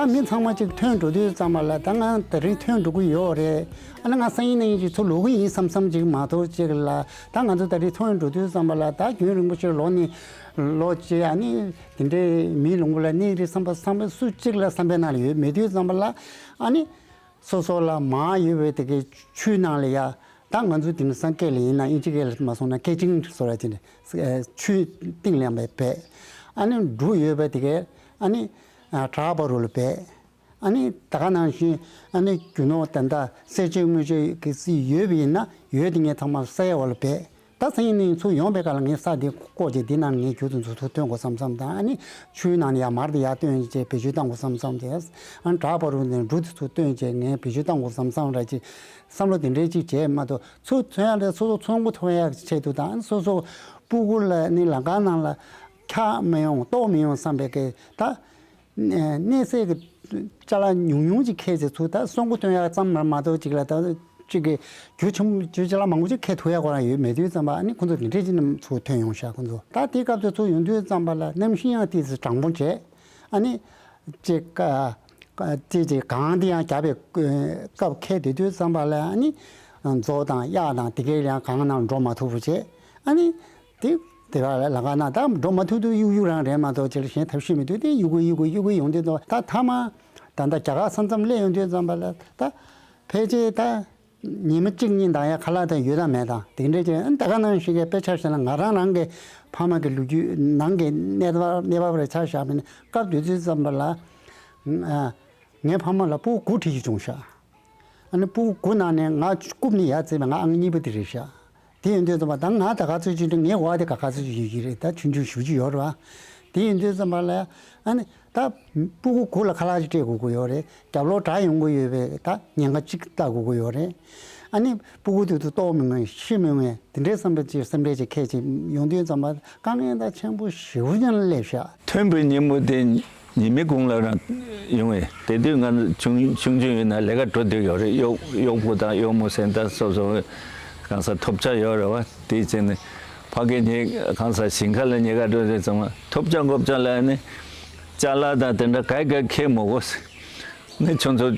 ད་མི་ཚང་མ་ཅིག་ཐོན་འགྲོ་དུས་ཙམ་པ་ལ་ད་ང་དེ་རིང་ཐོན་འགྲོ་གི་ཡོད་རེད། ཨ་ནི་ང་སང་ཉིན་གནངས་ཉིན་ཅིག་ཚུར་ལོག་གི་ཡིན་བསམ་བསམ་ཅིག་མ་གཏོགས་ཅིག་ལ་ད་ང་ཚོ་ད་རེས་ཐོན་འགྲོ་དུས་ཙམ་པ་ལ་ད་རྒྱུན་རིང་པོ་ཅིག་ལོག་ནས་ལོག་ཅིག་ཨ་ནི་དེ་འདྲའི་མིའི་ལུང་པ་ལ་གནས་རེད་བསམ་པ་བསམ་པ་སུ་གཅིག་ལ་བསམ་པའི་ནང་ལ་ཡོད་མེད་དུས་ཙམ་པ་ལ་ཨ་ནི་སོ་སོ་ལ་མར་ཡོད་པའི་དེ་གའི་ཆུའི་ནང་ལ་ཡ་ད་ང་ཚོ་དེང་སང་སྐད་ལ་ཡིན་ན་དབྱིན་ཇི་སྐད་ལ་མ་སོང་ན་ཁེ་ཅིང་ཟེར་བ་དེ་འདྲ་ཆུའི་གཏིང་ལ་ཡང་བབས་ཨ་ནི་འབྲུ་ཡོད་པའི་དེ་གའི་ཨ་ནི་བྲག་བར་རུ་ལ་བབས། ཨ་ནི་ད་ག་ནང་བཞིན་ཨ་ནི་རྒྱུ་ནོར་ད་ལྟ་གསེར་ཆོས་དངུལ་ཆོས་ཀྱི་རྩིས་ཡོད་པ་ཡིན་ན་ཡོད་དེ་ངས་ཚང་མ་ས་ཡ་བ་ལ་བེད། ད་སང་ཉིན་གནངས་ཉིན་ཚུར་ཡོང་པའི་སྐབས་ལ་ངས་ས་དེ་བརྐོས་བྱས་འདི་ནང་ངས་རྒྱུ་དེ་ཚོ་ཚུར་བཏོན་དགོས་བསམ་བསམ་དང་ཨ་ནི་ཆུའི་ནང་ནས་ཡར་མར་དེ་ཡར་བཏོན་བྱས་བེད་སྤྱོད་བཏང་དགོས་བསམ་བསམ་དེ་ཨ་ནི་བྲག་བར་རུ་ནས་འབྲུ་དེ་ཚུར་བཏོན་བྱས་ངས་བེད་སྤྱོད་བཏང་དགོས་བསམ་བསམ་ར་ཅིག་བསམ་བློ་དེ་འདྲའི་ཅིག་བྱས་མ་གཏོགས་ཚུར་ཐོན་ཡག་དེ་སོ་སོ་ཚོང་སྒོ་ཐོན་ཡག་གི་ཆེད་དུ་དང་ཨ་ནི་སོ་སོ་སྤུ་གུ་ལ་ནི་ལམ་ཁ་ནང་ལ་འཁྱག་མི་ཡོང་ལྟོགས་མི་ཡོང་བསམ་པའི་གི་ད། གནས་གནས་སའི་གི་ཅ་ལག་ཉུང་ཉུང་ཅིག་ཁྱེར་ཚེ་ཚུར་ད་སོང་གོ་ཐོན་ཡག་ཙམ་མ་མ་གཏོགས་ཅིག་ལ་ད་ཅིག་གི་རྒྱུ་ཆེན་པོ་རྒྱུ་ཅ་ལག་མང་པོ་ཅིག་ཁྱེར་ཐུབ་ཡག་ཁོ་རང་ཡོད་མེད་དུས་ཙམ་པ་ཨ་ནི་ཁོ་ཚོ་དེ་འདྲས་ཅིག་ནམ་ཚུར་ཐོན་ཡོང་ཤག་ཁོ་ཚོ་ད་དེ་སྐབས་དུ་ཚུར་ཡོང་དུས་ཙམ་པ་ལ་གནམ་གཤིས་ཡང་ཏོག་ཙམ་གྲང་མོ་བྱས། ཨ་ནི་ཅིག་ཀ་ཀ་ཅིག་ཅིག་གངས་དེ་ཡང་རྒྱབ་པའི་སྐབས་ཁེལ་དེ་དུས་ཙམ་པ་ལ་ཨ་ནི་མཛོ་དང་གཡག་དང་དེ་གའི་ཡང་གངས་ནང་འགྲོ་མ་ཐུབ་པ་བྱས། ཨ་ནི་དེ་དེ་བ་ལ་ལ་ག་ན་ད་འགྲོ་མ་ཐུབ་དུས་གཡུག་གཡུག་རང་རེད་མ་གཏོགས་ཅིག་གཞན་ཐབས་ཤེས་མི་འདུག་དེ་གཡུག་གི་གཡུག་གི་གཡུག་གི་ཡོང་དུས་ད་ད་ཐ་མ་ད་ད་རྒྱ་གར་ས་མཚམས་སླེབས་ཡོང་དུས་ཙམ་པ་ལ་ད་ཕལ་ཆེར་ད། ཉི་མ་གཅིག་གཉིས་དང་ཡང་ཁ་ལག་དང་ཡོད་དང་མེད་དང་དེ་འདྲས་ཀྱི་ཨ་ནི་ད་ག་ནང་བཞིན་གྱི་དཔེ་ཆ་བཞག་ན་ང་རང་རང་གི་ཕ་མ་གི་ལོ་རྒྱུས་ནང་གི་གནས་བབ་གནས་བབ་རེ་ཆ་བཞག་པ་ཡིན་ན་སྐབས་དེ་དུས་ཙམ་པ་ལ་ཨ་ངའི་ཕ་མ་ལ་སྤུ་གུ་དགུ་ཁྲིད་ཀྱི་བྱུང་ཤག་ཨ་ནི་སྤུ་གུ་དགུ་ནང་ནས་ང་རྐུབ་ནས་ཡར་བརྩིས་པ་ང་ཨང་གཉིས་པ་དེ་རེད་ཤག་དེ་ཡིན་དུས་ཙམ་པ་ད་ང་ད་ག་ཚོད་ཅིག་འདྲ་ངའི་འོག་དེ་ག་ག་ཚོད་ཅིག་ཡོད་ཀྱི་རེད། ད་ཆུང་ཆུང་ཞེ་པོ་ཅིག་ཡོད་རེད་བ། དེ་ཡིན་དུས་ཙམ་པ་ལ་ཨ་ནི། ད་སྤུ་གུ་དགུ་ལ་ཁ་ལག་ཅིག་སྤྲད་དགོས་ཀྱི་ཡོད་རེད། རྒྱབ་ལོག་དྲག་ཡོང་གི་ཡོད་པས་ད་ཉེན་ཁ་གཅིག་ལྟ་དགོས་ཀྱི་ཡོད་རེད། ཨ་ནི་སྤུ་གུ་དེ་ཚོ་ལྟོགས་མི་ངེས་ཤི་མི་ངེས་དེ་འདྲའི་བསམ་པ་ཅིག་སེམས་ཁྲལ་ཅིག་ཁད་ཅིག་ཡོང་དུས་ཙམ་པ་དཀའ་ངལ་ད་ཆེན་པོ་ཞེ་པོ་ཅིག་སླེབས་ཤག་ཐོན་པའི་ཉིན་མོ་དེ་ཉི་མའི་གུང་ལ་རང་ཡོང་བས་དེ་དུས་ང་ཆུང་ཆུང་ཆུང་ཡིན་ན་ལས་ཀ་འགྲོ་འདོད་ཡོད་རེད། གཡོག་གཡོག་པོ་དང་གཡོག་མོ་ཟེར་ད་སོ་སོ་གང་ས་ཐོབ་ཆ་ཡོད་རེད་བ། དེ་བྱས་ནས་ཕ་གི་ཉེ་གང་ས་ཞིང་ཁ་ལ་ཉེ་ག་འགྲོ་རེད་ཙང་མ་ཐོབ་ཆ་གོབ་ཆ་ལ་ནི་ཅ་ལག་དང་དེ་འདྲ་ག་ག་ཁྱེར་མ་དགོས་ཟེར། ནི་ཁྱོད་ཚོ་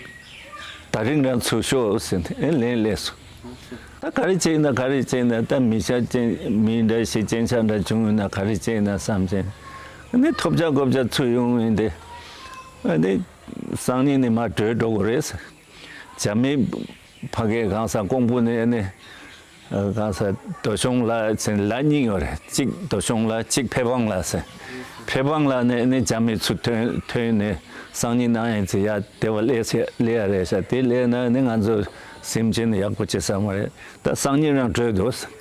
ད་རིང་རང་ཚུར་ཤོག་ཟེར་ནས་ཨེ་ལན་སླེབས་སོང་། ད་ག་རེ་བྱས་ན་ག་རེ་བྱས་ན་ད་མི་ཤ་ཅན་མི་འདྲ་ཞིག་ཅན་ཆ་འདྲ་བྱུང་ཡོད་ན་ག་རེ་བྱས་ན་བསམ་བྱས་ནི་ཐོབ་ཆ་གོབ་ཆ་ཚུར་ཡོང་ཡིན་ཏེ་ཨ་ནི་སང་ཉིན་ནི་མ་བྲོས་འགྲོ་དགོས་རེད་ཟེར། བྱ་མི་ཕ་གའི་གང་ས་ཀོང་པོ་ནས་ནི་གང་ས་རྡོ་གཞོང་ལ་ཚན་ལ་གཉིས་ཡོད་རེད། གཅིག་རྡོ་གཞོང་ལ་གཅིག་ཕེ་བང་ལ་ཟེར། ཕེ་བང་ལ་ནས་ནི་བྱ་མི་ཚུར་ཐོན་ཐོན་ནས་སང་ཉིན་གནངས་ཡིན་ཚེ་ཡ་དེ་བ་ལས་ཚེ་ལས་ཡ་རེད་ཤག་དེ་ལས་ན་ནི་ང་ཚོ་སེམས་ཅན་ཡག་པོ་བྱེད་ས་མ་རེད། ད་སང་ཉིན་རང་བྲོས་འདུག་ཟེར།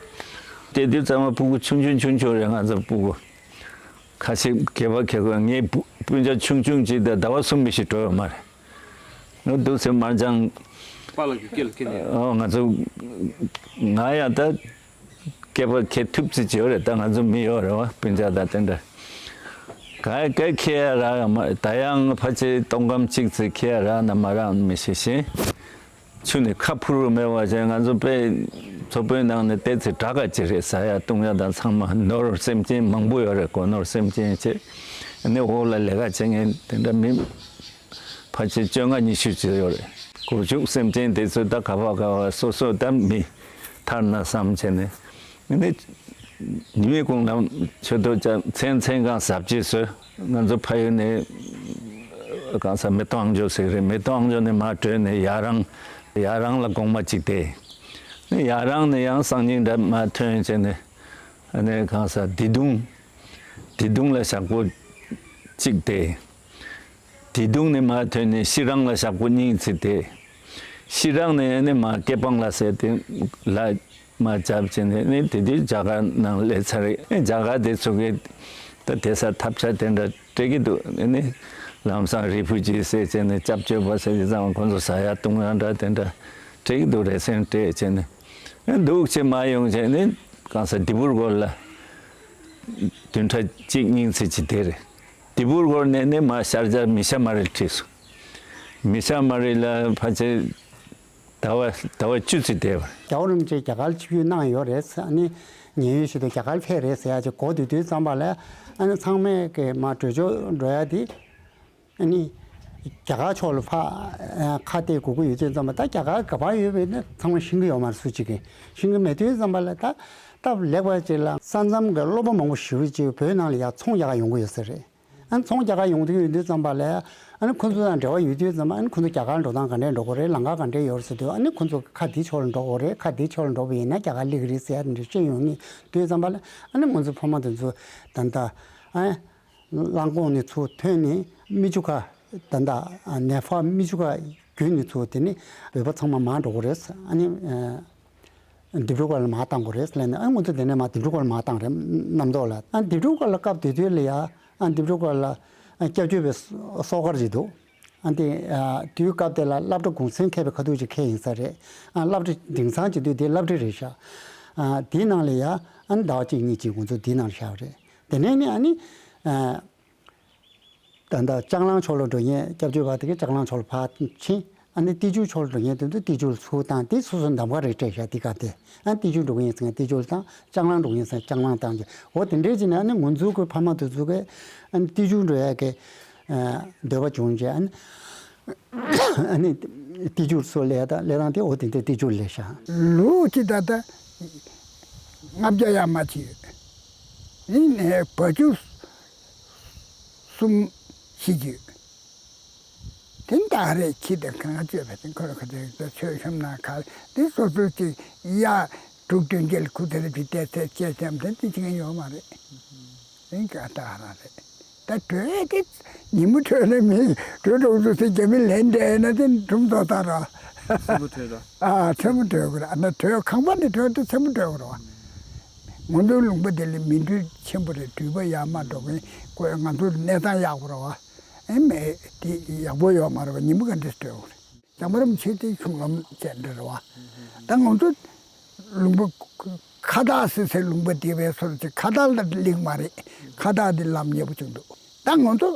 དེ་དུས་ཚང་མ་ཕྲུ་གུ་ཆུང་ཆུང་ཆུང་ཆུང་རེད། ང་ཚོ་ཕྲུ་གུ་ཁ་ཤས་སྐྱེས་པ་ཁེ་གོ་ངའི་སྤུ་སྤུན་ཆ་ཆུང་ཆུང་ཅིག་དང་ཟླ་བ་གསུམ་མི་ཞིག་འགྲོ་ཡོད་མ་རེད། ང་འདུག་སེ་མར་ཅང་པཱ་ལགས་ཀྱི་སྐད་ལ་ཁྱེད་ནས། ཨོ་ང་ཚོ་ང་ཡང་ད་སྐྱེས་པ་ཁེ་ཐུབ་ཙི་ཅི་ཡོད་རེད། ད་ང་ཚོ་མི་ཡོད་རེད་བ་སྤུན་ཆ་ད་དེ་འདྲ་ག་ག་ཁེ་ཡ་རག་ཡ་མ། ད་ཡང་ཕལ་ཆེར་སྟོང་སྐམ་གཅིག་ཙི་ཁེ་ཡ་རག་ན་མ་རག་མི་ཤེས་ཤིང་། ཆུ་ནི་ཁ་འཕུར་རུ་མེད་པ་བྱས་ང་ཚོ་དཔེ་མཚོ་བོད་ནང་ནས་བལྟས་ཚེ་དྲག་ག་ཅི་རེད། ཟ་ཡ་བཏུང་ཡ་དང་ཚང་མ་ནོར་སེམས་ཅན་མང་པོ་ཡོད་རེད། སྒོ་ནོར་སེམས་ཅན་བྱས་ནི་འོག་ལ་ལས་ཀ་བྱེད་མཁན་དེ་འདྲ་མི་ཕལ་ཆེར་བཅོ་ལྔ་ཉི་ཤུ་ཅིག་ཡོད་རེད། སྒོ་ཕྱུགས་སེམས་ཅན་དེ་ཚོ་ད་ག་བ་ག་བ་སོ་སོ་ད་མི་ཐར་ན་བསམ་བྱས་ནས་ནི། ཉི་མའི་གུང་ལ་མཆོད་གཏོར་བཅའ་མཚན་མཚན་གང་ཟབ་ཅེས་སོ། ང་ཚོ་ཕ་ཡུལ་ནས་གང་ས་མེ་ཏོག་ཨང་ཅོ་ཟེར་གི་རེད། མེ་ཏོག་ཨང་ཅོ་ནས་མར་བྲོས་ནས་ཡར་རང་ཡར་རང་ལ་དགོང་མོ་གཅིག་བསྡད། ནས་ཡར་རང་ནས་ཡང་སང་ཉིན་འདྲ་མར་ཐོན་བྱས་ནས་ཨ་ནས་གང་ས་ལྡེ་དུང་ལྡེ་དུང་ལ་ཞག་པོ་གཅིག་བསྡད། ལྡེ་དུང་ནས་མར་ཐོན་ནས་ཤི་རང་ལ་ཞག་པོ་གཉིས་ཙམ་བསྡད། ཤི་རང་ནས་ནི་མར་སྐེ་སྤང་ལ་ཟེར་དེ་ལ་མར་བྱབ་བྱས་ནས་ནི་དེ་དུས་རྒྱ་གར་ནང་སླེབས་ཚར་རེད། རྒྱ་གར་དེ་ཚོ་གི་ད་དེ་ས་ཐབ་ཆ་དེ་འདྲ་སྤྲད་ཀྱི་འདུག་ནི་ལམ་སང་རི་ཕུ་ཇི་ཟེར་བྱས་ནས་སྐྱབས་བཅོལ་བ་ཟེར་དེ་ཚང་མ་ཁོང་ཚོ་ཟ་ཡ་བཏུང་ཡ་འདྲ་དེ་འདྲ་སྤྲད་ཀྱི་འདུག་རེད་ཟེར་སྤྲད་བྱས་ནས་ནི་འདུག་ཅེས་མར་ཡོང་བྱས་ནི་གང་ས་ཌི་བུར་གོར་ལ་བདུན་ཕྲག་གཅིག་གཉིས་ཙམ་ཅིག་བསྡད་རེད། ཌི་བུར་གོར་ནས་ནི་མར་ཤར་ཇཱར་མི་ཤ་མ་རི་ཁྲིད་སོང་། མི་ཤ་མ་རི་ལ་ཕལ་ཆེར་ཟླ་བ་ཟླ་བ་བཅུ་ཙམ་བསྡད་པ་རེད། རྒྱལ་བ་རིན་པོ་ཆེས་རྒྱ་གར་ཆིབས་བསྒྱུར་གནང་ཡོད་རེད་ཟེར། ཨ་ནི་ཉེན་གཡོལ་ཞིག་ཏུ་རྒྱ་གར་ཕེབས་རེད་ཟེར་ཡ་ཅིག་གོ་དུས་དུས་ཙམ་པ་ལ་ཨ་ནི་ཚང་མས་ཀྱི་མར་བྲོས་བྱོལ་འགྲོ་ཡ་དེ་ཨ་ནི་རྒྱ་གར་ཕྱོགས་ལ་ཕར་ཁ་གཏད་དགོས་ཀྱི་ཡོད་དུས་ཙམ་པ་ད་རྒྱ་གར་ག་པར་ཡོད་པའི་ནི་ཚང་མ་ཤེས་ཀྱི་ཡོད་མ་རེད། སུ་གཅིག་གིས་ཤེས་ཀྱི་མེད་དུས་ཙམ་པ་ལ་ད་སྟབས་ལེགས་པ་ཅིག་ལ་ས་མཚམས་ཀྱི་སློབ་མ་མང་པོ་ཞེ་པོ་ཅིག་བོད་ནང་ལ་ཡར་ཚོང་རྒྱག་ག་ཡོང་གི་ཡོད་ས་རེད། ཨ་ནི་ཚོང་རྒྱག་ག་ཡོང་དུས་ཡོང་དུས་ཙམ་པ་ལ་ཨ་ནི་ཁོ་ཚོ་དང་འབྲེལ་བ་ཡོད་དུས་ཙམ་པ་ཨ་ནི་ཁོ་ཚོ་རྒྱ་གར་འགྲོ་སྟངས་ག་འདྲས་འགྲོ་གི་རེད། ལམ་ཁ་ག་འདྲས་ཡོད་རེད་ཟེར་དུས་ཨ་ནི་ཁོ་ཚོ་ཁ་འདི་ཕྱོགས་ལ་འགྲོ་དགོས་རེད། ཁ་འདི་ཕྱོགས་ལ་འགྲོ་བ་ཡིན་ན་རྒྱ་གར་སླེབས་ཀྱི་རེད་ཟེར་ཡ་དེ་འདྲ་བཤད་ཡོང་ནས་དུས་ཙམ་པ་ལ་ཨ་ནི་ང་ཚོ་ཕ་མ་དེ་ཚོ་ད་ལྟ་ཨ་རླངས་ཁོག་ནས་ཚུར་ཐོན་ནས་མི་ཆུ་ཁ་ད་ལྟ་ནེ་ཕ་མི་ཆུ་ཁ་བརྒྱུད་ནས་ཚུར་དེ་ནས་བོད་པ་ཚང་མ་མར་འགྲོ་དགོས་རེད། ཨ་ནི། ལྡེབས་རིས་སྐོར་ལ་མར་བཏང་དགོས་རེད་ལབ་ནས་ཨ་ང་ཚོ་དེ་ནས་མར་ལྡེབས་རིས་སྐོར་ལ་མར་བཏང་རེད། རྣམ་རྟོག་ལ་ཨ་ལྡེབས་རིས་སྐོར་ལ་སྐབས་དེ་དུས་ལ་ཡ་ཨ་ལྡེབས་རིས་སྐོར་ལ་ཨ་སྐྱབས་བཅོལ་བའི་སོ་སོ་སྐར་ཅིག་འདུག་ཨ་དེ་ཨ་དུས་སྐབས་དེ་ལ་སློབ་གྲྭ་གུང་སེང་མཁས་པའི་ཁ་ཐུག་ཅིག་འཁེལ་ཡིན་ས་རེད། ཨ་སློབ་གྲྭ་དེང་སང་བྱེད་དུས་དེ་སློབ་གྲྭ་རེད་ཤག་ཨ་དེའི་ནང་ལ་ཡ་ཨ་ཟླ་བ་གཅིག་གཉིས་ཅིག་ང་ཚོ་དེའི་ནང་ལ་བཞག་པ་རེད། དེ་ནས་ནི་ཨ་ནི་ཨ། ད་ལྟ་ལྕང་གླང་ཕྱོགས་ལ་འགྲོ་མཁན་སྐྱབས་བཅོལ་བ་དེ་གས་ལྕང་གླང་ཕྱོགས་ལ་ཕར་ཕྱིན། ཨ་ནི་ཏི་ཇུ་ཕྱོགས་ལ་འགྲོ་མཁན་དེ་ཚོ་ཏི་ཇུ་ལ་ཚུར་བཏང་། དེ་སོ་སོ་འདམ་ག་རེ་སྤྲད་བཞག་དེ་ག་དེ། ཨ་ཏི་ཇུ་འགྲོ་མཁན་ཡིན་ཟེར་ན་ཏི་ཇུ་ལ་བཏང་། ལྕང་གླང་འགྲོ་མཁན་ཡིན་ཟེར་ན་ལྕང་གླང་བཏང་རྗེས། འོ་དེ་འདྲས་བྱས་ནས་ཨ་ནི་ང་ཚོ་གི་ཕ་མ་དེ་ཚོ་གས་ཨ་ནི་ཏི་ཇུ་འགྲོ་ཡག་གི་ཨ་འདོད་པ་བྱུང་རྗེས། ཨ་ནི་ཨ་ནི་ཏི་ཇུ་ལ་སོ་སླེབས་ཡག་དང་སླེབས་སྟངས་དེ་འོ་དེ་འདྲས་ཏི་ཇུ་ལ་སླེབས་ཤག་ལོ་གཅིག་ད་ལྟ་ལྔ་བརྒྱ་ཡར་མར་ཕྱིན་ཡོད། ཨ་ནི་བ་ཕྱུགས་གསུམ་ཤི་གི་ཡོད། དེ་འདྲ་རེད། ཁྱི་དེ་གང་ག་བཅོས་པ་དེ་ཁོ་ར་ཁ་དེ་ཚོས་ཤོམ་ན་ཁ་དེ་སོ་སོ་ཅིག་གཡག་དྲུག་བདུན་བརྒྱ་ལ་ཁུ་དེ་རེ་བྱས་ཏེ་ཚེ་སྐྱེལ་ཙམ་དེ་དེ་བྱེད་མཁན་ཡོད་མ་རེད། དེ་ག་ད་རང་རེད། ད་བྲོས་དེ་ཉིན་མོ་བྲོས་ནས་མི་བྲོས་འགྲོ་འདུག་ཟེར། རྒྱ་མི་ལན་འདྲ་ཡིན་ན་དེ་གྲུམ་ཐོག་ད་ར། མཚན་མོ་བྲོས་ར། ཨ་མཚན་མོ་བྲོས་དགོས་ར། ཨ་ན་བྲོས་ཁང་པ་ནས་བྲོས་དུས་མཚན་མོ་བྲོས་དགོས་ར་བ། ང་ཚོའི་ལུང་པ་དེ་ལ་མི་འགྲུལ་ཆེན་པོ་རེད། འགྲུལ་པ་ཡར་མར་འགྲོ་མཁན་ཁོ་ང་ཚོ་གནས་སྟངས་ཡག་པོ་རེད་བ། ཨེ་མེད་དེ་ཡག་པོ་ཡོད་མ་རེད་བ། ཉིན་མོ་ག་འདྲས་སྤྲོད་དགོས་རེད། བྱང་པ་རིན་པོ་ཆེ་དེ་གཞུང་ལམ་ཅན་འདྲ་རེད་བ། ད་ང་ཚོ་ལུང་པ་ཁ་བཏགས་ཟེར་སའི་ལུང་པ་དེ་བས་སོར་ཅིག་ཁ་བཏགས་ལ་ལིག་མ་རེད། ཁ་བཏགས་དེ་ལམ་ཉེ་པོ་ཅིག་འདུག་ད་ང་ཚོ་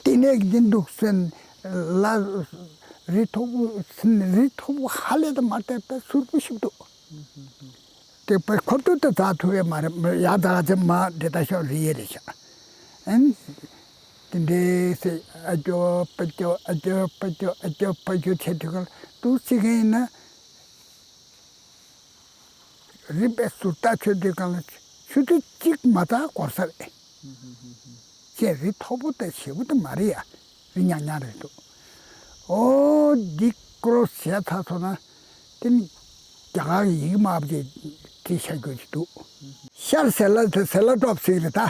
དེ་ནས་འདི་འདུག་ཟེར་ལ་རི་མཐོ་པོ་ཟེར་རི་མཐོ་པོ་ཧ་ལས་ད་མ་བལྟས་པ་ཟུར་པོ་ཞིག་འདུག་དེ་པ་ཁོ་ཏུ་ཏུ་ཛ་ཐུ་ཡེ་མ་རེད། ཡ་ཛ་ཅེ་མ་དེ་ད་ཤོག་རི་ཡེ་རེད་ཤག་ཨན། དེ་འདྲའི་སེ་ཨ་ཅོ་པ་ཅོ་ཨ་ཅོ་པ་ཅོ་ཨ་ཅོ་པ་ཅོ་བྱེད་དུས་ག་ལ་ཏུ་ཅི་ག་ཡིན་ན། རི་པའི་ཟུར་ལྟ་ཆོད་དུས་ག་ལ་ཆུ་ཚོད་གཅིག་མ་ཚར་འགོར་ས་རེད། ཅེས་རི་མཐོ་པོ་དང་ཞེ་པོ་དེ་མ་རེད་ཡ། རི་ཉག་ཉག་རེད་འདུག་ཨོ་འདི་ཀྲོ་ཟས་ཚ་ཚོ་ན་དེ་ནི་རྒྱ་གར་ཡིག་དམར་པོ་ཅིག་བྲིས་བཞག་རྒྱུ་ཅིག་འདུག་ཤར་ཟེར་ལ་ཟེར་ལ་ཀྲོབ་ཟེར་གི་རེད་ད།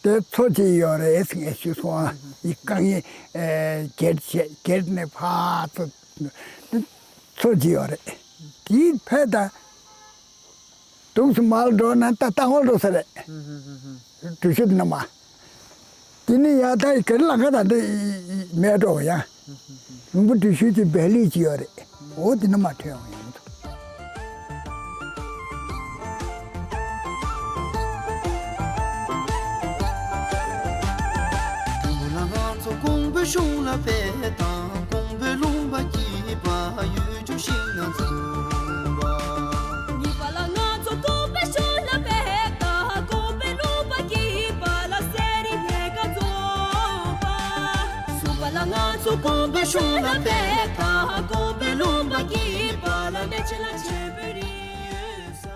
དེ་མཚོ་ཅིག་ཡོད་རེད་ཟེར་ངས་ཞུས་སོང་ཨ། ཡིག་རྐང་ཡིན། གེར་བྱས་གེར་ནས་ཕར་ཚུར་མཚོ་ཅིག་ཡོད་རེད། དེའི་ཕེ་ད། དུག་སུ་མར་འགྲོ་ན་ད་རྟ་དབང་འགྲོ་ས་རེད། འགྲུལ་བཞུད་ནི་མ། དེ་ནི་ཡ་ད་ག་རི་ལང་ཀ་ད་འདི་མེད་འགྲོ་ཡ། ལུང་པ་འགྲུལ་བཞུད་ཀྱི་བེ་ལི་ཅི་ཡོད་རེད། འོ་དེ་ནི་མ་ཐོན་ཡོང་ཡིན། ལ་ང་ཚོ་ཀོང་པོའི་གཞུང་ལ་ཕེབས་དང་། ཀོང་པོའི་ལུང་པ་སྐྱིད་པ་ཡུལ་གྱི་ཤིང་ནགས་འཛུམ་པ། གཉིས་པ་ལ་ང་ཚོ་ཀོང་པོའི་གཞུང་ལ་ཕེབས་དང་། ཀོང་པོའི་ལུང་པ་སྐྱིད་པ་ལ་གསེར་རི་ལྷས་ཀ་འཛོམས་པ། གསུམ་པ་ལ་ང་ཚོ་ཀོང་པོའི་གཞུང་ལ་ཕེབས་དང་། ཀོང་པོའི་ལུང་པ་སྐྱིད་པ་ལ་མེ་ཆེ་ལ་ཆེན་པོའི་རི་ཡོད་ས།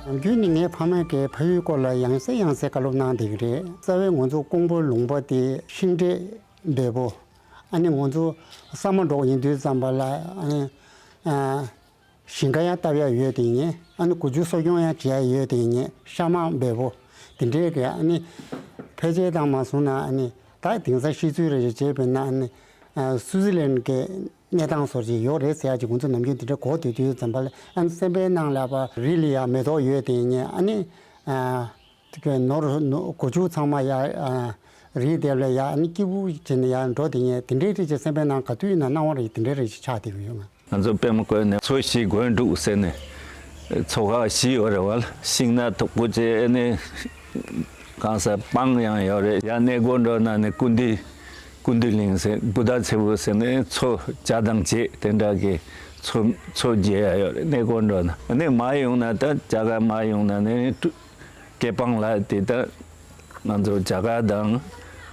ནམ་རྒྱུན་ནི་ངའི་ཕ་མ་གིས་ཕ་ཡུལ་སྐོར་ལ་ཡང་སེ་ཡང་སེ་བཀའ་སློབ་གནང་བསྡད་ཀྱི་རེད། རྩ་བའི་ང་ཚོ་ཀོང་པོ་ལུང་པ་དེ་ཤིང་འབྲས་འབེལ་པོ། ཨ་ནི་ང་ཚོ་ས་མ་འབྲོག་ཡིན་དུས་ཙམ་པ་ལ་ཨ་ནི་ཨ་ཞིང་ཁ་ཡང་བཏབ་ཡ་ཡོད་དེ་ངེས། ཨ་ནི་གོ་ཆུ་གསོ་སྐྱོང་ཡང་བྱེད་ཡ་ཡོད་དེ་ངེས། ཤ་མ་འབེལ་པོ་དེ་འདྲའི་གི་ཨ་ནི་ཕལ་ཆེར་དང་མ་སོང་ན་ཨ་ནི་ད་དེང་སང་ཤི་ཚུལ་རེ་རེ་བྱས་པས་ན་ཨ་ནི་ཨ་སུའུ་ཙི་ལན་གི་གནས་སྟངས་སོགས་ཅིག་ཡོད་རེད་ཟེར་ཡ་ཅིག་ང་ཚོ་ནམ་རྒྱུན་དེ་འདྲ་གོ་སྡོད་དུས་ཙམ་པ་ལ་ཨ་ནི་སེམས་པའི་ནང་ལ་ཡ་པ་རི་ལ་ཡ་མེ་ཏོག་ཡོད་དེ་ངེས། ཨ་ནི་ཨ་དེ་གའི་ནོར་ནོར་གོ་ཆུ་ཚང་མ་ཡ་ཨ་རི་དེབ་ལ་ཡ་ཨ་ནི་སྐྱིད་པོ་བྱས་ནས་ཡ་འགྲོ་དེ་ངེས། དེ་འདྲའི་རིགས་ཀྱི་སེམས་པའི་ནང་ག་དུས་ཡིན་ན་སྣང་བ་རེ་དེ་འདྲའི་རིགས་ཅིག་ཆགས་བསྡད་ཀྱི་ཡོད་ང་། ང་ཚོ་པད་མ་བཀོད་ནས་མཚོ་བཞི་མགོན་འབྲུག་ཟེར་ནས་མཚོ་ཁག་བཞི་ཡོད་རེད་བ། ཤིང་ནགས་མཐུག་པོ་བྱས་ནས་གང་ས་སྤང་ཡང་ཡོད་རེད། ཡང་གནས་སྐོར་འགྲོ་ན་ནི་ཀུན་འདུས་ཀུན་འདུས་གླིང་ཟེར་བུ་ད་ཚེ་བོ་ཟེར་ནས་མཚོ་བྱ་དང་བྱེད་དེ་འདྲ་གི་མཚོ་མཚོ་རྒྱས་ཡ་ཡོད་རེད། གནས་སྐོར་འགྲོ་ན་ནི་མར་ཡོང་ན་ད་རྒྱ་གར་མར་ཡོང་ན་ནི་སྐེ་སྤང་ལ་དེ་ད་ང་ཚོ་རྒྱ་གར་དང་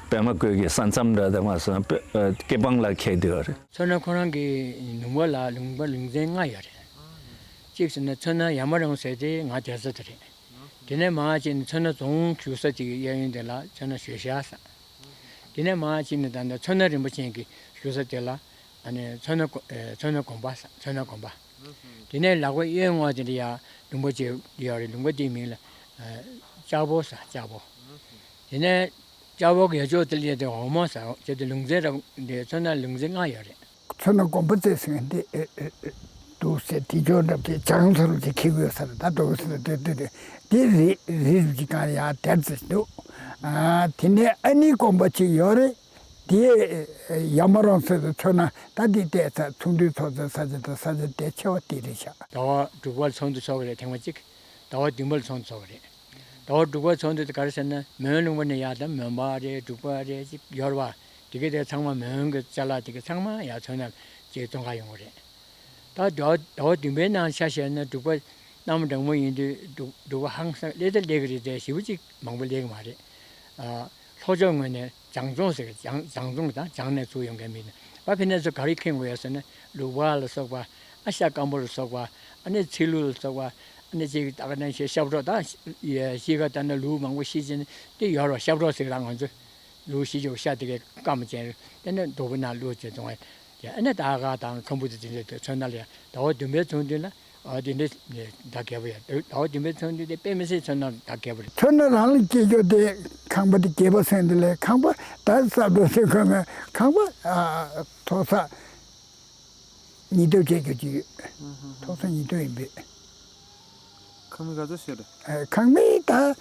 པད་མ་བཀོད་ཀྱི་ས་མཚམས་འདྲ་དང་མ་སོང་སྐེ་སྤང་ལ་ཁེལ་བསྡད་ཡོད་རེད། མཚོ་སྣ་ཁོ་རང་གི་ལུང་པ་ལ་ལུང་པ་ལུང་ཚན་ལྔ་ཡོད་རེད། གཅིག་ཟེར་ན་མཚོ་སྣ་ཡ་མ་རོང་ཟེར་དེ་ང་སྡོད་ས་དེ་རེད། དེ་ནས་མར་ཕྱིན་ནས་མཚོ་སྣ་རྫོང་བཞུགས་ས་ཅིག་གཡས་གཡོན་དེ་ལ་མཚོ་སྣ་ཞོལ་ཤར་ཟེར། དེ་ནས་མར་ཕྱིན་ནས་ད་ལྟ་མཚོ་སྣ་རིན་པོ་ཆེ་གི་བཞུགས་ས་དེ་ལ་ཨ་ནི་མཚོ་སྣ་དགོན་ཨེ་མཚོ་སྣ་དགོན་པ་ཟེར། མཚོ་སྣ་དགོན་པ། དེ་ནས་ལག་པ་གཡས་ངོས་དེ་འདྲ་ཡ་ལུང་པ་ཅིག་ཡོད་རེད། ལུང་པ་དེའི་མིང་ལ་ཨ་ལྕགས་པོ་ཟེར། ལྕགས་པོ། དེ་ནས་ལྕགས་པོ་གི་ཡ་ཕྱོགས་དེ་ལ་ཡ་དེ་འོ་མ་ཟེར། དེ་དེ་ལུང་ཚན་ར་འདི་མཚོ་སྣ་ལུང་ཚན་ལྔ་ཡོད་རེད། མཚོ་སྣ་དགོན་པ་བཙལ་ཟིན་འདི་ཨེ་ཨེ་ཨེ་འདུག་ཟེར། དེ་ཕྱོགས་འགྲམ་དེ་བྱང་ས་རུ་ཅིག་འཁེལ་གི་ཡོད་ས་རེད། ད་འགྲོ་གི་ས་རེད། དེ་དེ་དེ་དེ་རི་རི་རུ་ཅིག་གང་ཡ་དེར་ཙེ་འདུག་ཨ་དེ་ནས་ཨ་ནི་དགོན་པ་ཅིག་ཡོད་རེད། དེ་ཡ་མ་རོང་ཟེར་དུ་མཚོན་ན་ད་དེ་བལྟས་ཚར། ཚོང་འདུས་ཚོགས་ཚོད་ས་ཆ་དང་ས་ཆ་དེ་ཆེ་བ་དེ་རེད་ཤག་ཟླ་བ་དྲུག་པ་ལ་ཚོགས་འདུ་ཚོགས་ཀྱི་རེད། ཐེངས་མ་གཅིག་ཟླ་བ་བདུན་པ་ལ་ཚོགས་འདུ་ཚོགས་ཀྱི་རེད། ཟླ་བ་དྲུག་པ་ཚོགས་འདུ་དེ་ག་རེ་ཟེར་ན། མོན་ལུང་པ་ནས་ཡར་ད་མོན་པ་རེད། འབྲུག་པ་རེད། ཅིག་ཡོད་རེད་པ། དེ་གའི་དེ་ཚང་མ་མོན་གྱི་ཅ་ལག་དེ་གའི་ཚང་མ་ཡར་མཚོ་སྣ་ཅིག་བཙོང་ག་ཡོང་གི་རེད། ད་ཟླ་བ་ཟླ་བ་བདུན་པའི་ནང་ཆ་བཞག་ན་འབྲུག་པ་གནམ་གྲང་མོ་ཡིན་དུས་འབྲུག་འབྲུག་པ་ཧང་སང་སླེབས་ད་སླེབས་ཀྱི་རེད་དེ། ཞེ་པོ་ཅིག་མང་པོ་སླེབས་ཀྱི་མ་རེད། ཨ། ལྷོ་ཕྱོགས་ངོས་ནས་བྱང་བཙོང་ཟེར། བྱང་བྱང་བཙོང་དང་། བྱང་ནས་ཚུར་ཡོང་མཁན་མི་དང་། ཨ། ཕ་གི་ནས་ཚུར་ག་རེ་ཁེངས་དགོས་ཡོད་ཟེར་ན། ལུག་པ་ལ་སོགས་པ། ཨ། ཤ་སྐམ་པོ་ལ་སོགས་པ། ཨ་ནི་ཚིལ་ལུ་ལ་སོགས་པ། ཨ་ནི་ཅིག་ད་ག་ནང་བཞིན་ཤ་པྲོག་དང་། ཤི་ཁ་ལྟ་ན་ལུག་མང་པོ་ཤི་ཅན་དེ་ཡོད་རེད་པ། ཤ་པྲོག་ཟེར་ར་ང་ཚོ། ལུག་ཤི་རྒྱུ་ཤ་དེ་གའི་སྐམ་ཅན་རེད། དེ་ནས་རྡོ་བུ་ནང་བླུགས་བྱས་བཙོང་བ། ཨ་ནི་ད་ག་དང་ཚོམ་བུ་དེ་དེ་འདྲ་དེ་མཚོན་ན་ལ་ཡ། ཟླ་བ་བདུན་པའི་ཚོགས་འདུ་ལ། ཨ། དེ་འདྲ་ད་རྒྱས་པོ་ཡ། ཟླ་བ་བདུན་པའི་ཚོགས་འདུ་དེ་དཔེ་མི་སྲིད་མཚོན་ན་ད་རྒྱས་པོ་རེད། མཚོན་ན་རང་ལ་སྐྱེ་རྒྱུ་དེ་ཁང་པ་དེ་རྒྱས་པོ་ཟེར་འདི་ལས། ཁང་པ་ད་ས་རྡོ་ཟེར་ཁང་པ། ཁང་པ། ཨ། ཐོག་ས་ཉིས་སྟོང་བྱེད་རྒྱུ་ཅིག་ཡོད། ཐོག་ས་ཉིས་སྟོང་ཡིན་པས། ཁང་མིག་ག་ཚོད་ཟེར་རེད། ཨ། ཁང་མིག་ད།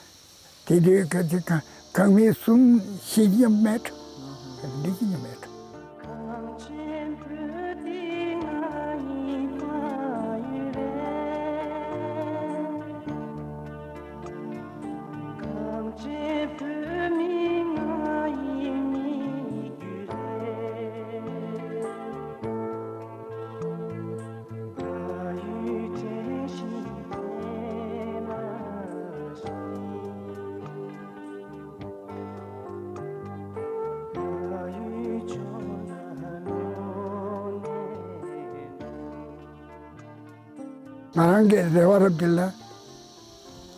དེ་དུས་ཁ་ཅིག་ཁང་ཁང་མིག་གསུམ་བཞི་ཅིག་མེད་འགྲོ། འདི་ཅིག་མེད་འགྲོ། ང་རང་གི་རེ་བ་རབ་འདི་ལ།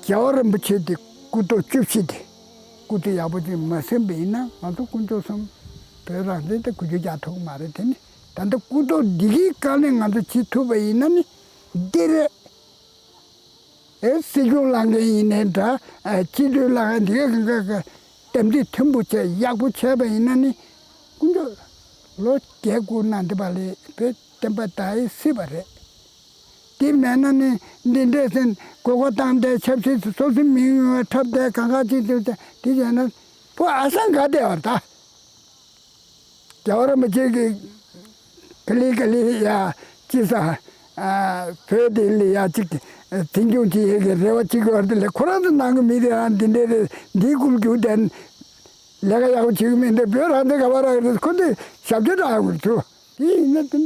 རྒྱལ་བ་རིན་པོ་ཆེ་དེ་སྐུ་ཐོག་བཅུ་བཞི་དེ་སྐུ་ཚེ་ཡག་པོ་ཅིག་མ་ཟིན་པ་ཡིན་ན། ང་ཚོ་དཀོན་མཆོག་གསུམ་བོད་རང་བཙན་དེ་གོ་རྒྱུ་རྒྱག་ཐུབ་ཀྱི་མ་རེད། དེ་ནི་ད་ལྟ་སྐུ་ཐོག་འདི་གི་སྒང་ནས་ང་ཚོ་བྱེད་ཐུབ་པ་ཡིན་ན་ནི་འདི་རེད། ཨེ། སྲིད་སྐྱོང་ལངས་མཁན་ཡིན་ནའི་འདྲ། ཨ། སྤྱི་འཐུས་ལངས་མཁན་འདི་ག་ག་ག་དམ་ཚིག་མཐུན་པོ་བྱས། ཡག་པོ་བྱས་པ་ཡིན་ན་ནི། དཀོན་མཆོག་ལོ་བརྒྱད་དགུ་ནང་འདི་པ་ལས་བོད་བསྟན་པ་དར་སྲིད་པ་རེད། དེ་མེད་ན་ནི་འདི་འདྲས་ཟེར་གོ་གོ་བཏང་བསྡད། ཆབ་སྲིད་སོ་སོའི་མིང་ཡོང་བའི་འཁྲབ་བསྡད། གང་ག་ཅིག་དེ་དེ་བྱས་ན་བོད་ཨ་སང་ག་བསྡད་པ་རེད་ད། རྒྱལ་བ་རིན་པོ་ཆེ་གིས་ག་ལེ་ག་ལེ་ཡ་ཅི་ས། ཨ། བོད་དེ་ལ་ཡ་ཅིག་འཛིན་སྐྱོང་བྱེད་ཡས་ཀྱི་རེ་བ་བྱེད་ཀྱི་ཡོད་རེད་དེ་ལས། ཁོ་རང་ཚོ་ནང་གི་མི་དེ་རང་འདི་འདྲ་རེད། འདིའི་སྐུ་རྒྱུག་དེ་ལས་ཀ་ཡག་པོ་བྱེད་ཀྱི་མི་འདུག་བོད་རང་བཙན་ག་པར་རག་རེད། ཁོ་ཚོས་ཞབས་ཕྱི་རག་དགོས་ཚུལ་དེ་ཡིན་ན་དེ་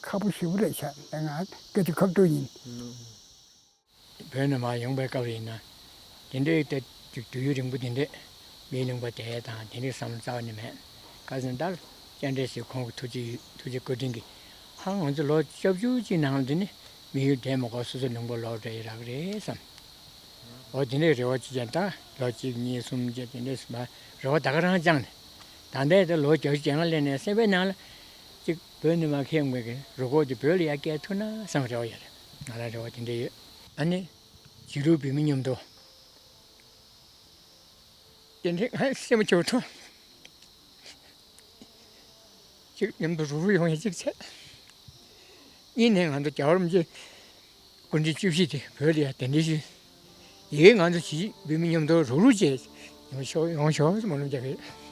ཁག་པོ་ཞེ་པོ་རེད་ཤག་ང་སྐད་ཆ་ཁ་ཐུག་ཡིན། བོད་ནས་མར་ཡོང་པའི་སྐབས་ཡིན་ན། དེ་འདྲའི་ཏེ་ཅིག་དུས་ཡུན་རིང་པོ་དེ་འདྲས་མིའི་ལུང་པ་བསྡད་དང་དེ་འདྲའི་བསམ་བློ་རྩ་བ་ནས་མེད། ཁ་སང་ད་སྐྱབས་འགྲོ་ཞིག་ཁོང་གི་ཐུགས་རྗེ་ཐུགས་རྗེ་བཀའ་དྲིན་གྱིས། ཧང་། ང་ཚོ་ལོ་བཅུ་བཅུ་གཅིག་ནང་ལ་འདི་ནི་དམིགས་ཡུལ་འགྲན་མ་དགོས། སོ་སོའི་ལུང་པ་ལོག་འགྲོ་ཡི་རག་རེད་བསམ། འོ་དེ་འདྲའི་རེ་བ་ཅིག་ཀྱང་ད་ལོ་གཅིག་གཉིས་གསུམ་བཅས་དེ་འདྲས་མ་རེ་བ་ད་ག་རང་བཅངས་ནས། ད་ལྟའི་ད་ལོ་བརྒྱད་ཅུ་གྱ་ལྔ་སླེབས་ནས་སེམས་པའི་ནང་ལ་ཅིག་བོད་ནས་མར་ཁྱེར་ཡོང་མཁན་གྱི་རུ་སྐོགས་དེ་བོད་ལ་ཡར་སྐྱེལ་ཐུབ་ན་བསམ་རེ་བ་ཡོད་རེད། ང་རང་རེ་བ་དེ་འདྲ་ཡོད། ཨ་ནི་བྱིས་རུ་བུད་མེད་མཉམ་དུ་དེ་འདྲའི་ང་སེམས་སྐྱོ་ཐོག་ཅིག་མཉམ་དུ་རུབ་རུབ་ཡོང་ཡ་གཅིག་བྱས། གཉིས་ནས་ང་ཚོ་རྒྱལ་བ་རིན་པོ་ཆེ་སྐུ་ཕྲེང་བཅུ་བཞི་དེ་བོད་ལ་ཡ་གདན་འདྲེན་ཞུས་ཡིན། ང་ཚོ་བྱིས་བུད་མེད་མཉམ་དུ་རུབ་རུབ་བྱས་ཡོང་ཤོག་ཡོང་ཤོག་སྨོན་ལམ་རྒྱག་གི་ཡོད།